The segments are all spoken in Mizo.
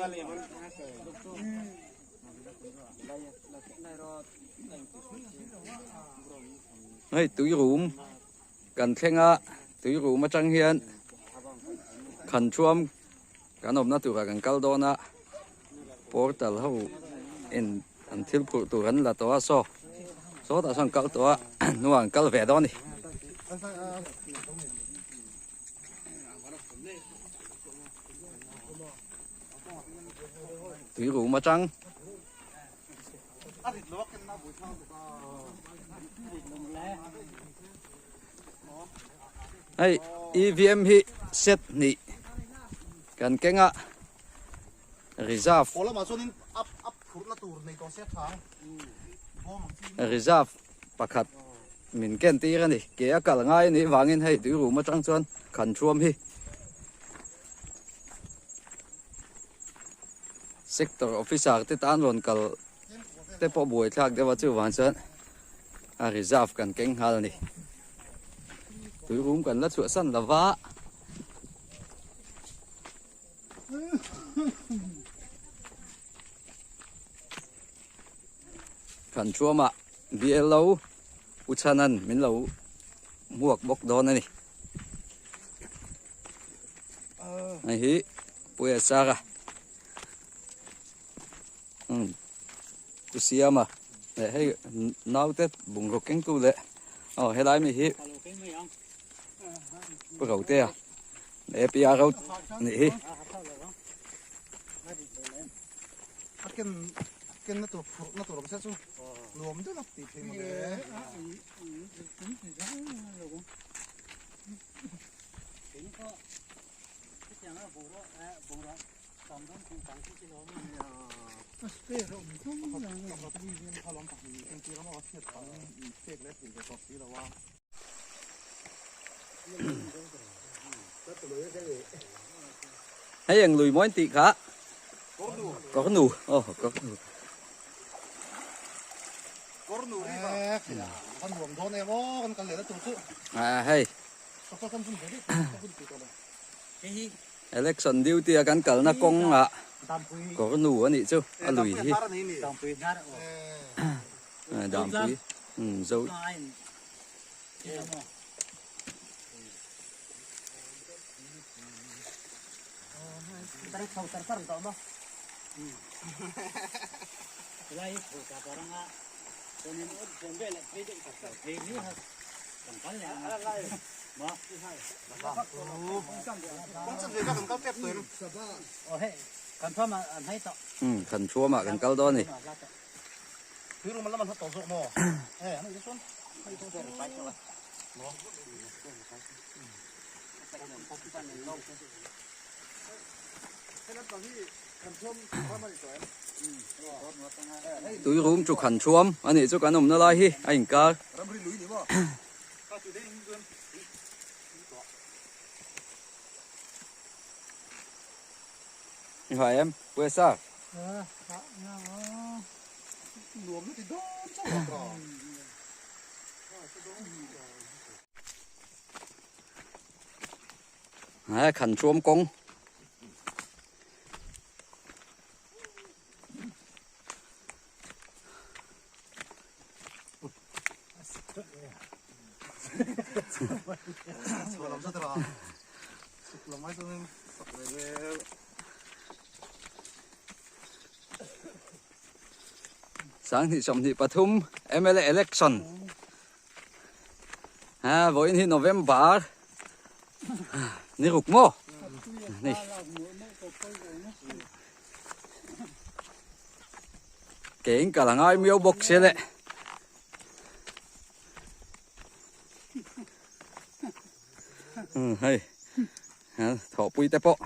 Hei tui rum kan thleng a tui rum atang hian khan thuam kan awmna turah kan kal dawn a portal ho in an thil phurh tur an la tawh a saw sawtah sawn an kal tawh a hnuah an kal ve dawn a ni. Tui rum atang hei EVM hi set hnih kan keng a reserve reserve pakhat min ken tir a ni ke a kal ngai a nih vangin hei tui rum atang chuan khan thuam hi. Sector officer te tan rawn kal te pawh buai thlak deuh a chuvang chuan a reserve kan keng nghal a ni. Tui rum kan la chhuah san lova. Kan thuamah BLO U Chhanan min lo hmuak bawk dawn a ni. Hei hi Puia Sara umm Pu Siama leh hei naute bungraw kengtu leh aw helai mi hi Pu Rotea leh Pi Aro nih hi. Hei eng lui mawi tih kha kawrnu aw kawrnu a hei Election duty a kan kalna kawngah kawrnu a nih chu a lui hi Dampui zo Khan thuamah kan kal dawn a ni. Tui rum chu khan thuam a nih chu kan awmna lai hi a inkar. Ni hua em Puesa. Hei khan thuam kawng. 2023 MLA election ha vawiin hi November ni ruk maw ni Ke in kal a ngai miau bawk sia le. Hei thawhpui te pawh.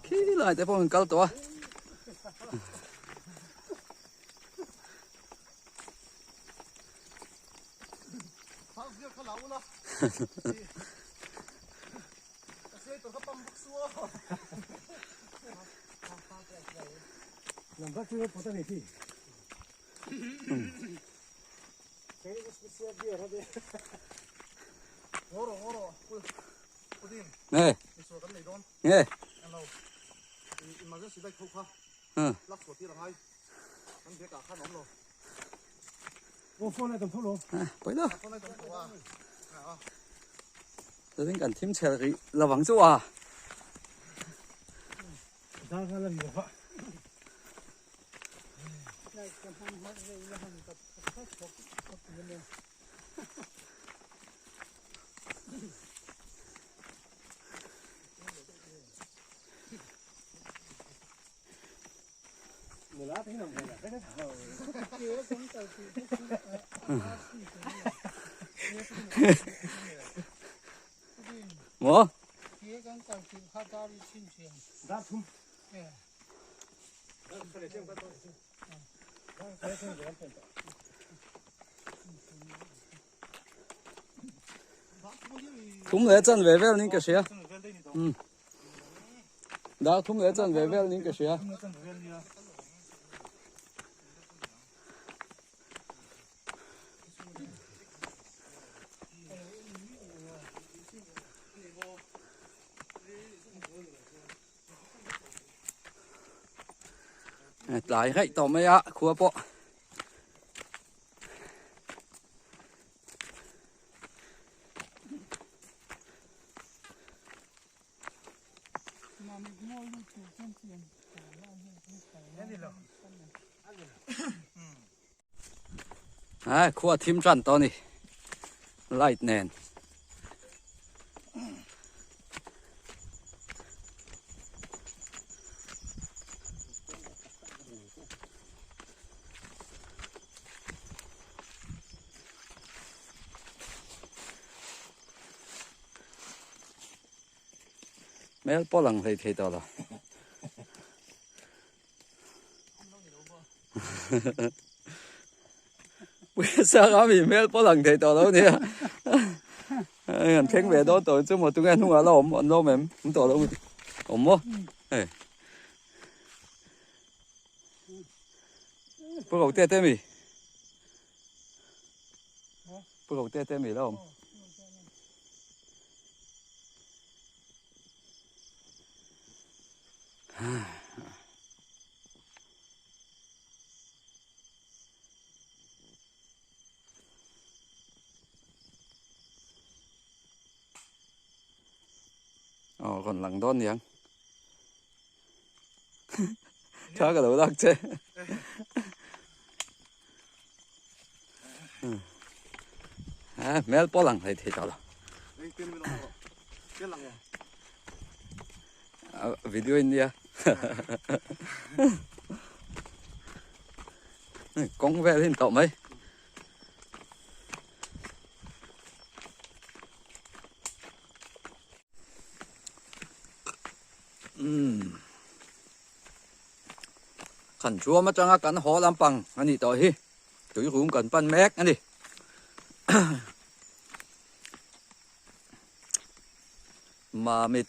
Khi lai te pawh an kal tawh a. Nge nge pawi lo chuanin kan thim chhel rih lovang chu a. Maw? Thum leh chan ve vel niin ka hria. Um. Dar thum leh chan ve vel niin ka hria. Tlai raih tawh mai a khua pawh. A khua thim tan tawh a ni light nen. Hmel pawh lang hlei thei tawh lo. Puia ami hmel pawh lang thei tawh lo nia. An thleng ve dawn tawh chu maw tunge hnungah la awm an la awm em? Awm tawh lo awm maw? Hei. Pu Ro te te mi? Pu Ro te te mi la awm? Aw rawn lang dawn niang. Tha ka lo lak che. A hmel pawh lang hlei thei tawh lo. Video in nia. Kawng vel hi an tawh mai. Umm Khan chuam atanga kan haw lampang a nih tawh hi tui rum kan pan mek a ni. Mamit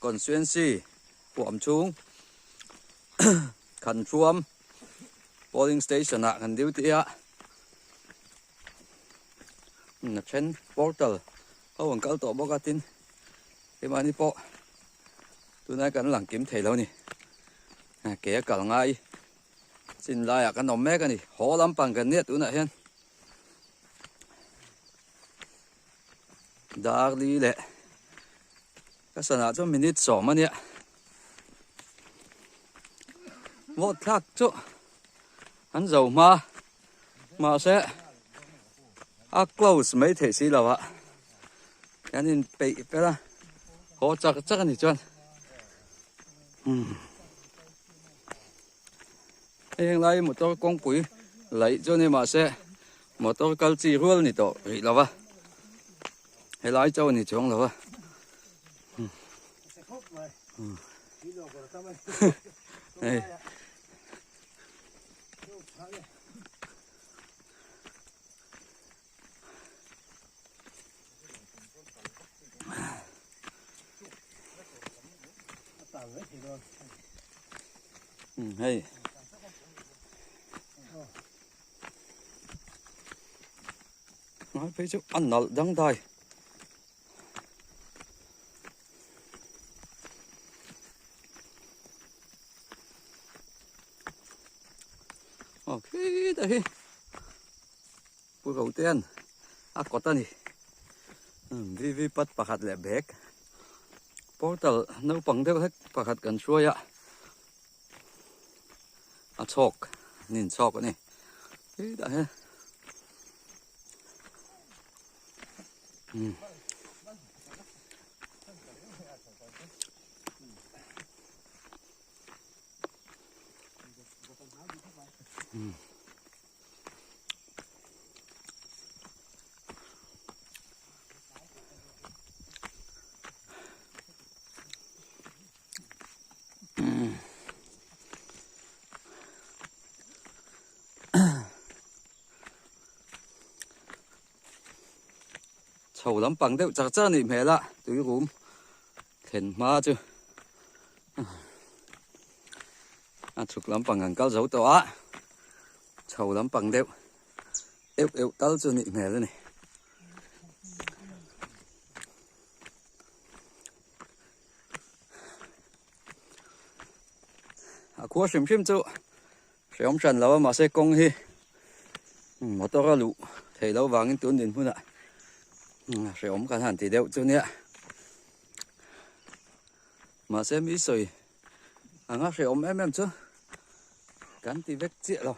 constituency huam chhung Khan chuam polling station ah kan duty a a then portal ho an kal tawh bawk a tin Keimahni pawh tunlai kan lang kim thei lo a ni. Ke a kal ngai chin laiah kan awm mek a ni. Haw lampang kan nia tunah hian Darli leh ka sanah chuan minute sawm a nia. Vote thlak chu an zo hma mahse a close mai theih si lo a kan in peih fel a haw chak chak a ni chuan umm hei heng lai motor kawngpui laih chu a ni mahse motor kal chi rual ni tawh rih lo va helai chauh a ni chuang lo va hei. Hei Ngai phei chu a nalh dangdai. Aw khitah hi Pu Rotea'n a kawt a ni. VV pat pakhat leh bag portal naupang deuh hlek pakhat kan hruai a a chhawk an inchhawk a ni hetah hian umm. Chho lampang deuh char char a nih hmel a tui rum thlen hma chu a chhuk lampang an kal zo tawh a chho lampang deuh euh euh tal chu a nih hmel a ni. A khua hrim hrim chu hreawm hran lo a mahse kawng hi motor a luh theih loh vangin tun dinhmunah hreawm kan han ti deuh chu nia mahse mi sawi anga hreawm em em chu kan ti vek chiah lo.